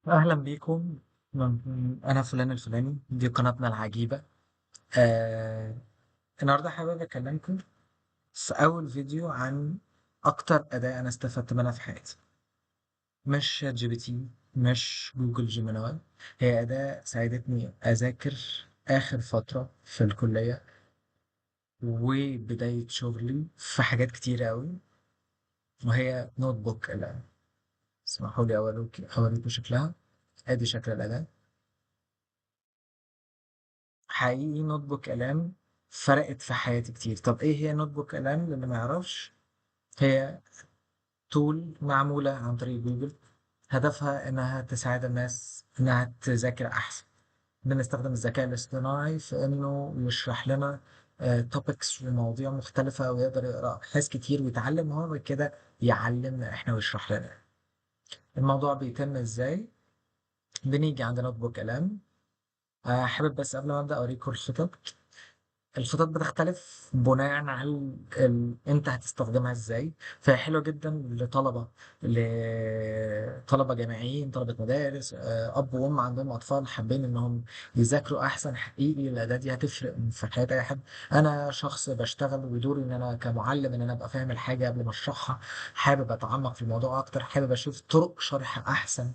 أهلا بيكم. أنا فلان الفلاني، دي قناتنا العجيبة. النهاردة حابب أكلمكم في أول فيديو عن أكتر أداة أنا استفدت منها في حياتي، مش ChatGPT، مش Google Gemini. هي أداة ساعدتني أذاكر آخر فترة في الكلية وبداية شغلي في حاجات كتيرة أوي، وهي NotebookLM. اسمحوا لي أوريكم شكلها. أدي شكل الأداة. حقيقي NotebookLM فرقت في حياتي كتير. طب ايه هي NotebookLM للي ما يعرفش؟ هي tool معمولة عن طريق جوجل، هدفها انها تساعد الناس انها تذاكر احسن. بنستخدم الذكاء الاصطناعي في انه يشرح لنا topics ومواضيع مختلفة، ويقدر يقرأ أبحاث كتير ويتعلم هو كده، يعلمنا احنا ويشرح لنا. الموضوع بيتم ازاي؟ بنيجي عند NotebookLM. حابب بس قبل ما ابدا اوريكم الخطط. الخطط بتختلف بناء على انت هتستخدمها ازاي، فهي حلوة جدا لطلبه جامعيين، طلبه مدارس، اب وام عندهم اطفال حابين انهم يذاكروا احسن. حقيقي الاداة دي هتفرق في حياة اي حد. انا شخص بشتغل ودوري ان انا كمعلم ان انا ابقى فاهم الحاجة قبل ما اشرحها، حابب اتعمق في الموضوع اكتر، حابب اشوف طرق شرح احسن.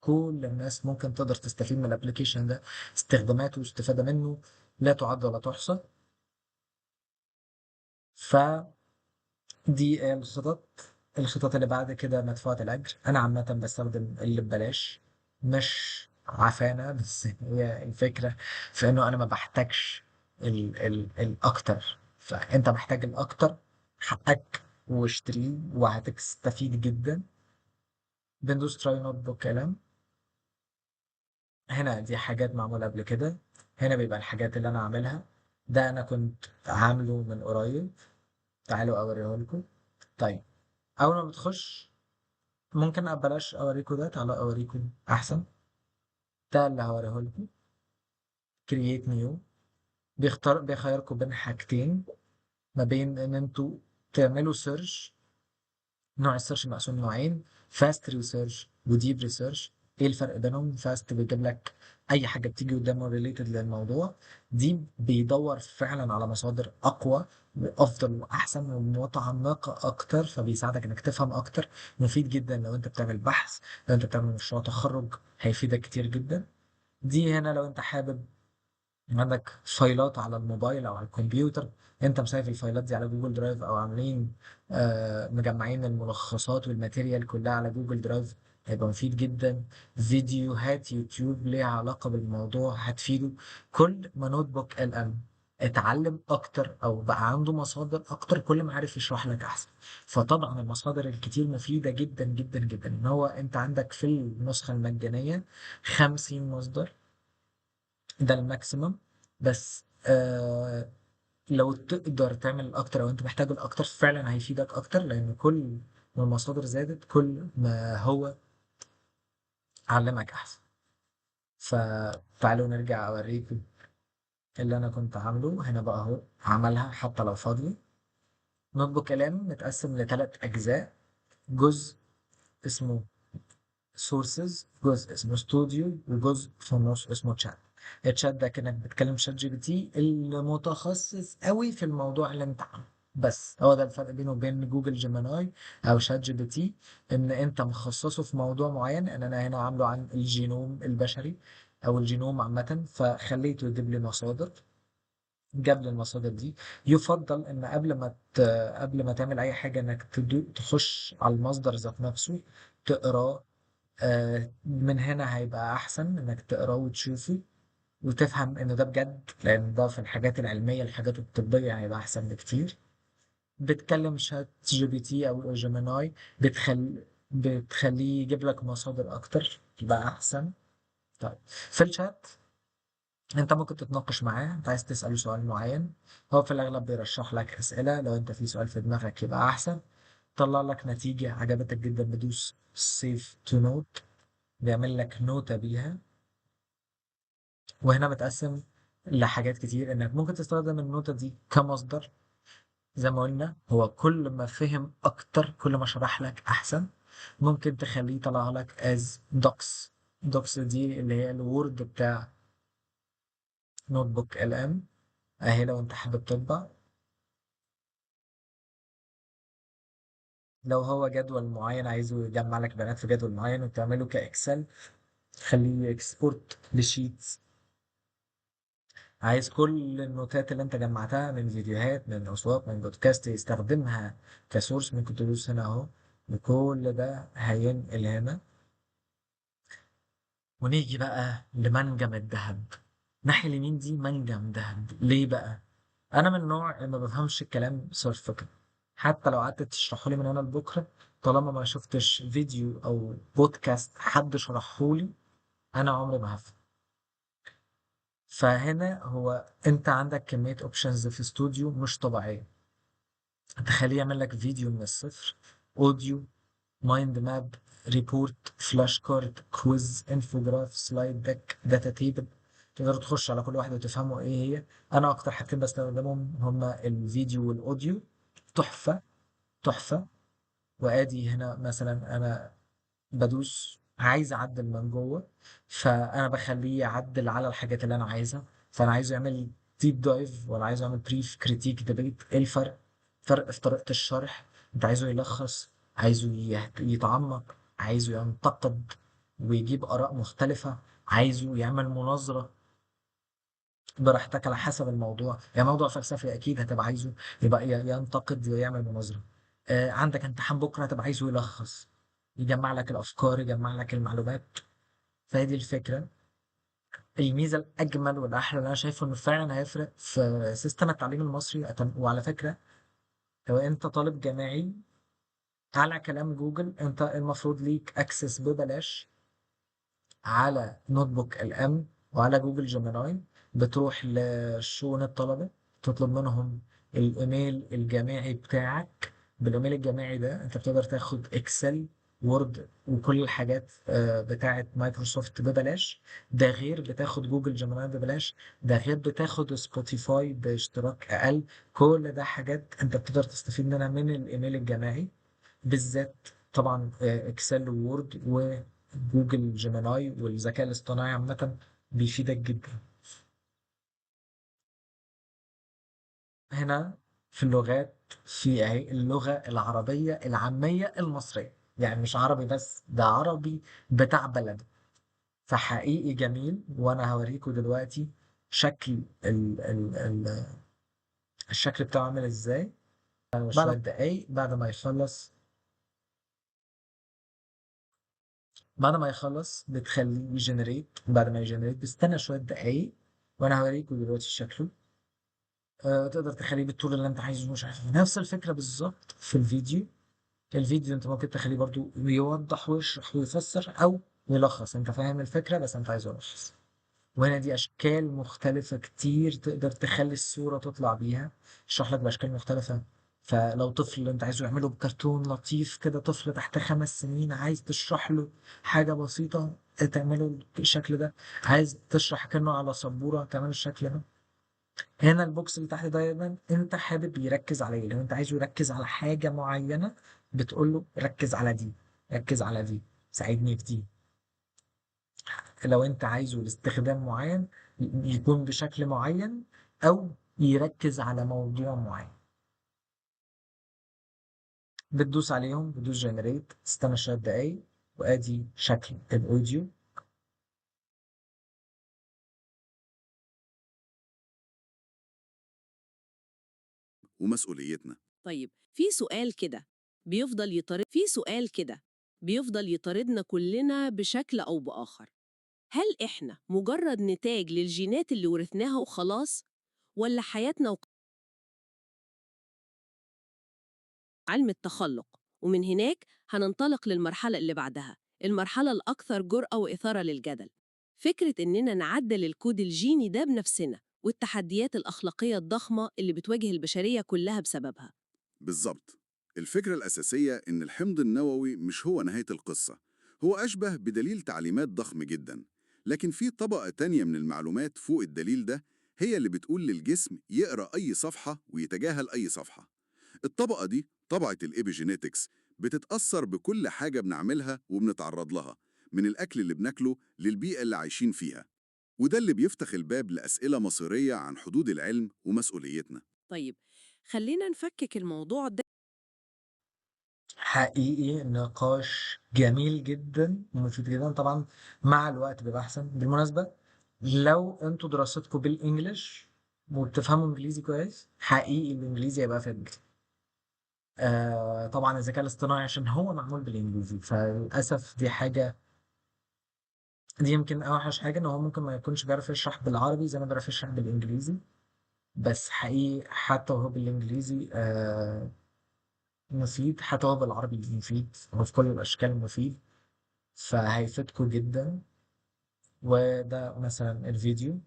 كل الناس ممكن تقدر تستفيد من ال application ده، استخداماته واستفادة منه لا تعد ولا تحصى. فدي الخطط. الخطط اللي بعد كده مدفوعة الأجر. أنا عامة بستخدم اللي ببلاش، مش عفانة، بس هي الفكرة في إنه أنا ما بحتاجش الأكتر، فأنت محتاج الأكتر، حقك واشتريه وهتستفيد جدا. بندوس try NotebookLM. هنا دي حاجات معمولة قبل كده، هنا بيبقى الحاجات اللي أنا عاملها، ده أنا كنت عامله من قريب، تعالوا أوريه لكم. أول ما بتخش ممكن بلاش أوريكم ده، تعالوا أوريكم أحسن. ده اللي هوريه لكم، create new. بيخيركم بين حاجتين، ما بين إن أنتوا تعملوا search. نوع ال search مقسوم نوعين، fast research و deep research. ايه الفرق بينهم؟ fast بيجيب لك اي حاجة بتيجي قدامه related للموضوع، deep بيدور فعلا على مصادر اقوى وافضل واحسن ومتعمقه اكتر، فبيساعدك انك تفهم اكتر. مفيد جدا لو انت بتعمل بحث، لو انت بتعمل مشروع تخرج هيفيدك كتير جدا. دي هنا لو انت حابب عندك فايلات على الموبايل او على الكمبيوتر، انت مسيف الفايلات دي على Google Drive، او مجمعين الملخصات وال material كلها على Google Drive، هيبقى مفيد جدا. فيديوهات يوتيوب ليها علاقة بالموضوع هتفيده. كل ما NotebookLM اتعلم اكتر او بقى عنده مصادر اكتر، كل ما عرف يشرح لك احسن. فطبعا المصادر الكتير مفيدة جدا جدا جدا. ان هو انت عندك في النسخة المجانية 50 مصدر، ده ال maximum، بس لو تقدر تعمل اكتر او انت محتاج الاكتر فعلا هيفيدك اكتر، لان كل ما المصادر زادت كل ما هو علمك احسن. فتعالوا نرجع اوريكم اللي انا كنت عامله هنا بقى اهو، عملها حتى لو فاضية. NotebookLM متقسم لتلات اجزاء، جزء اسمه sources، جزء اسمه ستوديو، وجزء في النص اسمه chat. ال chat ده كانك بتكلم ChatGPT المتخصص قوي في الموضوع اللي انت عامله، بس هو ده الفرق بينه وبين Google Gemini او ChatGPT، ان انت مخصصة في موضوع معين. ان انا هنا عامله عن الجينوم البشري او الجينوم عامة، فخليته يجيب لي مصادر، جاب لي المصادر دي. يفضل ان قبل ما تعمل اي حاجة انك تخش على المصدر ذات نفسه تقراه. من هنا هيبقى احسن انك تقراه وتشوفه وتفهم انه ده بجد، لان ده في الحاجات العلمية الحاجات الطبية هيبقى احسن بكتير. بتكلم ChatGPT او Gemini، بتخليه يجيب لك مصادر اكتر، يبقى احسن. في الشات انت ممكن تتناقش معاه، انت عايز تسأله سؤال معين، هو في الاغلب بيرشح لك اسئلة، لو انت في سؤال في دماغك يبقى احسن. طلع لك نتيجة عجبتك جدا، بدوس save to note، بيعمل لك نوتة بيها. وهنا متقسم لحاجات كتير، انك ممكن تستخدم النوتة دي كمصدر، زي ما قلنا هو كل ما فهم اكتر كل ما شرح لك احسن. ممكن تخليه يطلعها لك as docs. docs دي اللي هي ال Word بتاع NotebookLM اهي، لو انت حابب تطبع. لو هو جدول معين عايزه يجمع لك بيانات في جدول معين وتعمله ك Excel، خليه export ل sheets. عايز كل النوتات اللي انت جمعتها من فيديوهات، من اصوات، من بودكاست، يستخدمها ك source، ممكن تدوس هنا اهو وكل ده هينقل هنا. ونيجي بقى لمنجم الذهب. الناحية اليمين دي منجم ذهب. ليه بقى؟ انا من النوع اللي ما بفهمش الكلام صرف كده، حتى لو قعدت تشرحه لي من هنا لبكره، طالما ما شفتش فيديو او بودكاست حد شرحه لي انا عمري ما هفهم. فهنا هو انت عندك كمية options في ستوديو مش طبيعية. تخليه يعمل لك فيديو من الصفر، audio، mind map، report، flash card، quiz، infograph، slide deck، data table. تقدر تخش على كل واحدة وتفهموا ايه هي. انا اكتر حاجتين بستخدمهم هما الفيديو وال audio. تحفة تحفة. وادي هنا مثلا انا بدوس عايز اعدل من جوه، فانا بخليه يعدل على الحاجات اللي انا عايزها. فانا عايزه يعمل deep dive ولا عايزه يعمل brief، critique، debate. ايه الفرق؟ فرق في طريقة الشرح. انت عايزه يلخص، عايزه يتعمق، عايزه ينتقد ويجيب آراء مختلفة، عايزه يعمل مناظرة. براحتك على حسب الموضوع. يعني موضوع فلسفي اكيد هتبقى عايزه يبقى ينتقد ويعمل مناظرة. عندك امتحان بكرة هتبقى عايزه يلخص، يجمع لك الافكار، يجمع لك المعلومات. فهي دي الفكرة. الميزة الأجمل والأحلى اللي أنا شايفه إنه فعلا هيفرق في system التعليم المصري. وعلى فكرة لو أنت طالب جامعي على كلام جوجل أنت المفروض ليك access ببلاش على NotebookLM وعلى Google Gemini. بتروح لشؤون الطلبة تطلب منهم الإيميل الجامعي بتاعك. بالإيميل الجامعي ده أنت بتقدر تاخد Excel، Word، وكل الحاجات بتاعة مايكروسوفت ببلاش. ده غير بتاخد Google Gemini ببلاش، ده غير بتاخد Spotify باشتراك أقل. كل ده حاجات أنت بتقدر تستفيد منها من الإيميل الجامعي، بالذات طبعا Excel و Word و Google Gemini والذكاء الاصطناعي عامة بيفيدك جدا. هنا في اللغات في اهي اللغة العربية العامية المصرية، يعني مش عربي بس، ده عربي بتاع بلده. فحقيقي جميل. وانا هوريكم دلوقتي شكل ال ال ال الشكل بتاعه عامل ازاي. شوية دقايق بعد ما يخلص بتخليه ي generate. بعد ما ي generate بستنى شوية دقايق وانا هوريكم دلوقتي شكله. تقدر تخليه بالطول اللي انت عايزه، مش عارف. نفس الفكرة بالظبط في الفيديو. الفيديو انت ممكن تخليه برضو يوضح ويشرح ويفسر او يلخص. انت فاهم الفكرة بس انت عايزه يلخص. وهنا دي اشكال مختلفة كتير تقدر تخلي الصورة تطلع بيها، يشرح لك باشكال مختلفة. فلو طفل انت عايزه يعمله بكرتون لطيف كده، طفل تحت 5 سنين عايز تشرح له حاجة بسيطة تعمله الشكل ده، عايز تشرح كأنه على سبورة تعمله الشكل ده. هنا ال box اللي تحت دايما انت حابب يركز عليه، لو انت عايزه يركز على حاجة معينة بتقول له ركز على دي، ركز على دي، ساعدني في دي. لو انت عايزه لاستخدام معين يكون بشكل معين او يركز على موضوع معين، بتدوس عليهم، بتدوس generate، تستنى شوية دقايق وادي شكل ال audio. ومسؤوليتنا. طيب في سؤال كده بيفضل يطاردنا كلنا بشكل أو بآخر. هل إحنا مجرد نتاج للجينات اللي ورثناها وخلاص، ولا حياتنا علم التخلق؟ ومن هناك هننطلق للمرحلة اللي بعدها، المرحلة الأكثر جرأة وإثارة للجدل، فكرة إننا نعدل الكود الجيني ده بنفسنا، والتحديات الأخلاقية الضخمة اللي بتواجه البشرية كلها بسببها. بالظبط. الفكرة الأساسية إن الحمض النووي مش هو نهاية القصة، هو أشبه بدليل تعليمات ضخم جدا، لكن في طبقة تانية من المعلومات فوق الدليل ده هي اللي بتقول للجسم يقرأ أي صفحة ويتجاهل أي صفحة. الطبقة دي، طبقة ال epigenetics، بتتأثر بكل حاجة بنعملها وبنتعرض لها، من الأكل اللي بناكله للبيئة اللي عايشين فيها. وده اللي بيفتح الباب لأسئلة مصيرية عن حدود العلم ومسؤوليتنا. طيب، خلينا نفكك الموضوع ده. حقيقي نقاش جميل جدا ومفيد جدا. طبعا مع الوقت بيبقى احسن. بالمناسبة لو انتوا دراستكم بال English وبتفهموا انجليزي كويس، حقيقي الانجليزي هيبقى افيد بكتير. طبعا الذكاء الاصطناعي عشان هو معمول بالانجليزي، فللاسف دي حاجة، دي يمكن اوحش حاجة، ان هو ممكن ما يكونش بيعرف يشرح بالعربي زي ما بيعرف يشرح بالانجليزي. بس حقيقي حتى وهو بالانجليزي مفيد، حتى هو بالعربي مفيد، هو في كل الاشكال مفيد، فهيفيدكم جدا. وده مثلا الفيديو،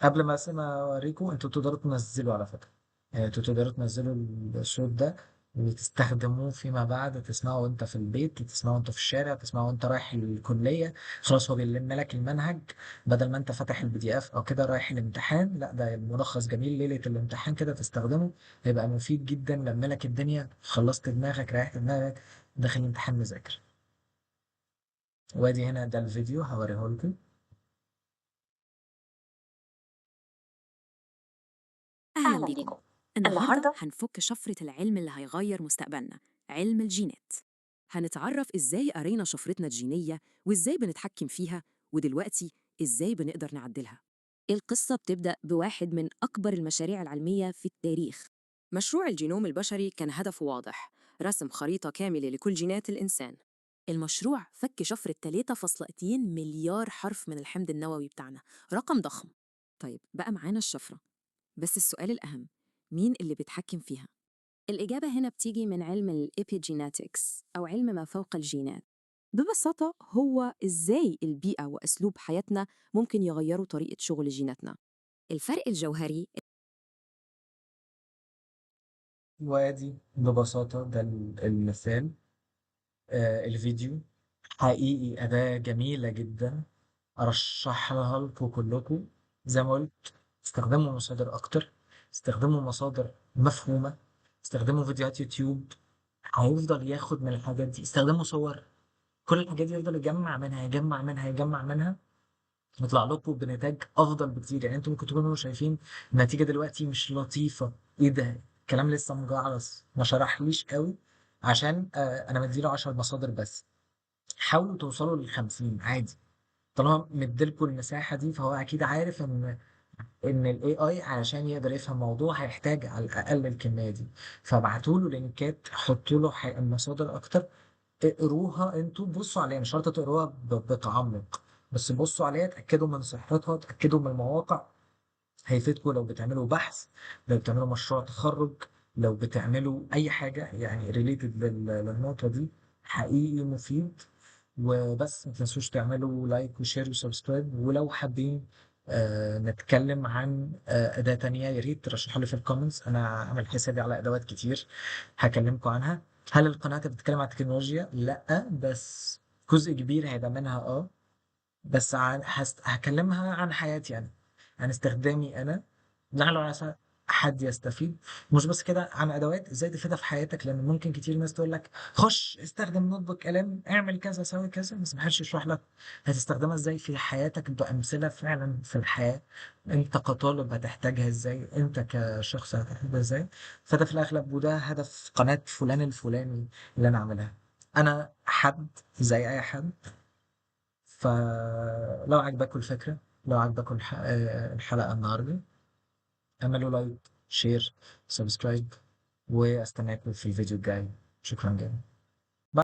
قبل ما اوريكم انتوا تقدروا تنزلوا على فكرة، يعني انتوا تقدروا تنزلوا الصوت ده وتستخدموه فيما بعد، تسمعه وانت في البيت، تسمعه وانت في الشارع، تسمعه وانت رايح الكلية. خلاص هو بيلم لك المنهج، بدل ما انت فاتح ال PDF او كده رايح الامتحان، لا ده ملخص جميل ليلة الامتحان كده تستخدمه، هيبقى مفيد جدا. لم لك الدنيا، خلصت دماغك، ريحت دماغك، داخل الامتحان مذاكر. وادي هنا ده الفيديو هوريه لكم. أهلا بيكم. النهاردة هنفك شفرة العلم اللي هيغير مستقبلنا، علم الجينات. هنتعرف إزاي قرينا شفرتنا الجينية وإزاي بنتحكم فيها، ودلوقتي إزاي بنقدر نعدلها. القصة بتبدأ بواحد من أكبر المشاريع العلمية في التاريخ. مشروع الجينوم البشري كان هدفه واضح، رسم خريطة كاملة لكل جينات الإنسان. المشروع فك شفرة 3.2 مليار حرف من الحمض النووي بتاعنا، رقم ضخم. طيب بقى معانا الشفرة، بس السؤال الأهم، مين اللي بيتحكم فيها؟ الإجابة هنا بتيجي من علم ال epigenetics أو علم ما فوق الجينات. ببساطة هو إزاي البيئة وأسلوب حياتنا ممكن يغيروا طريقة شغل جيناتنا. الفرق الجوهري وادي ببساطة ده المثال، الفيديو. حقيقي أداة جميلة جدا، أرشحها لكم كلكم. زي ما قلت، استخدموا مصادر أكتر، استخدموا مصادر مفهومة، استخدموا فيديوهات يوتيوب، هيفضل ياخد من الحاجات دي، استخدموا صور، كل الحاجات دي يفضل يجمع منها يجمع منها يجمع منها، يطلع لكم بنتاج أفضل بكتير. انتوا ممكن تكونوا شايفين النتيجة دلوقتي مش لطيفة، إيه ده الكلام لسه مجعلص ما شرحليش قوي، عشان أنا مديله 10 مصادر بس. حاولوا توصلوا لل50 عادي، طالما مديلكوا المساحة دي فهو أكيد عارف إن ال AI علشان يقدر يفهم موضوع هيحتاج على الأقل الكمية دي. فابعتوا له لينكات، حطوا له المصادر أكتر، اقروها انتوا، بصوا عليها، مش شرط تقروها بتعمق، بس بصوا عليها، اتأكدوا من صحتها، اتأكدوا من المواقع. هيفيدكوا لو بتعملوا بحث، لو بتعملوا مشروع تخرج، لو بتعملوا أي حاجة related للنقطة دي، حقيقي مفيد. وبس ما تنسوش تعملوا like و share و subscribe، ولو حابين نتكلم عن أداة تانية يا ريت ترشحوا لي في ال comments، أنا عامل حسابي على أدوات كتير هكلمكم عنها. هل القناة بتتكلم عن التكنولوجيا؟ لأ، بس جزء كبير هيبقى منها، بس هكلمها عن حياتي أنا، عن استخدامي أنا، لعل وعسى حد يستفيد. مش بس كده، عن أدوات إزاي تفيدها في حياتك، لأن ممكن كتير ناس تقول لك خش استخدم NotebookLM، اعمل كذا سوي كذا، بس ما حدش يشرح لك هتستخدمها إزاي في حياتك بأمثلة فعلا في الحياة، أنت كطالب هتحتاجها إزاي، أنت كشخص هتحتاجها إزاي. فده في الأغلب، وده هدف قناة فلان الفلاني اللي أنا عاملها. أنا حد زي أي حد، فلو عجبكم الفكرة، لو عجبكم الحلقة النهاردة، اعملوا like، share، subscribe، واستناكم في الفيديو الجاي. شكرا جدا.